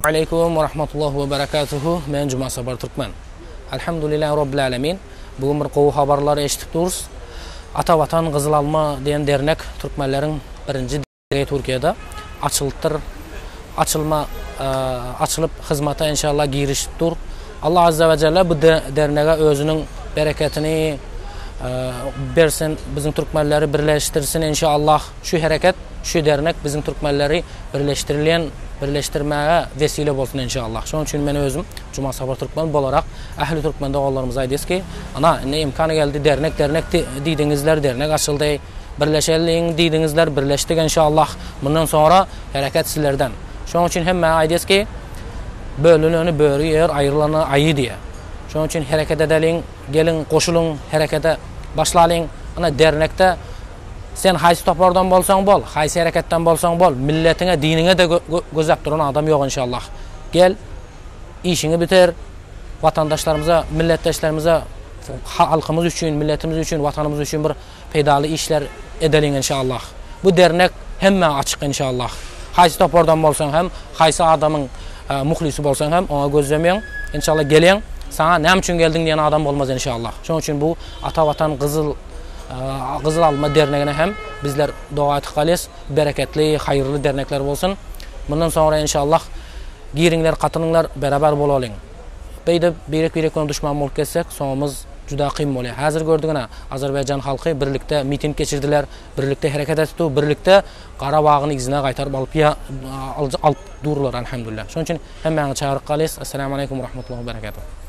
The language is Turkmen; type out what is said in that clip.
Aleýkum we rahmetullahi we berekatuhu men Juma Sapar Türkmen. Elhamdülillahi Robbil Alemin. Bu gün bir gowy habarlar eşidip durus. Ata Watan Gyzyl Alma diýen dernek türkmenleriň birinji dernegi Türkiýede açylypdyr. Açylma açylyp hyzmata inşallah girişip dur. Allah Azze we Celle bu dernege özüniň bereketini bersin, biziň türkmenleri birleşdirsin inşallah. Şu hereket Şu dernek biziň türkmenleri birleşdirilýän birleşdirmäge wesile bolsun enşallah. Şonuň üçin men özüm Juma Sapar Türkmen bolarak ähli türkmen doganlarymyza aýdýas ki, ana indi imkany geldi dernek dernek diýdiňizler dernek açyldy. Birleşeliň diýdiňizler birleşdik enşallah. Mundan soňra hereket sizlerden. Şonuň üçin hemmä aýdýas ki, bölüneni böri ýer aýrylany aýy diýe. Şonuň üçin hereket edeliň, geliň goşulyň herekete başlalyň. Ana dernekde Sen haýsy topardan bolsaň bol, haýsy hereketden bolsaň bol, milletiňe, diniňe-de gözläp duran adam ýok enşallah. Gel, işiňi bitir, watandaşlarymyza, milletdeşlerimize, halkymyz üçin, milletimiz üçin, watanymyz üçin bir peýdaly işler edeliň enşallah. Bu dernek hemmä açyk enşallah. Haýsy topardan bolsaň hem, haýsy adamyň muhlisi bolsaň hem oňa gözlemeň. Enşallah geleň, saňa näme üçin geldiň diýen adam bolmaz enşallah. Şonuň üçin bu Ata Watan Gyzyl Gyzyl alma dernegine hem bizler doga etip galýas. Bereketli, haýyrly dernekler bolsun. Mundan soňra inşallah giriňler, gatylyňlar, beraber bolalyň. Beýdip birek-birek bilen duşman bolup gezsek, soňumyz juda kyn bolýar. Häzir gördüňä, Azerbaýjan halky birlikde miting geçirdiler, birlikde hereket etdi, birlikde Garabagyny yzyna gaýtaryp alyp alyp durlar, alhamdulillah. Şonuň üçin hemmäňizi çagyryp galýas. Essalamu aleýkum we rahmetullahi we berekatuh.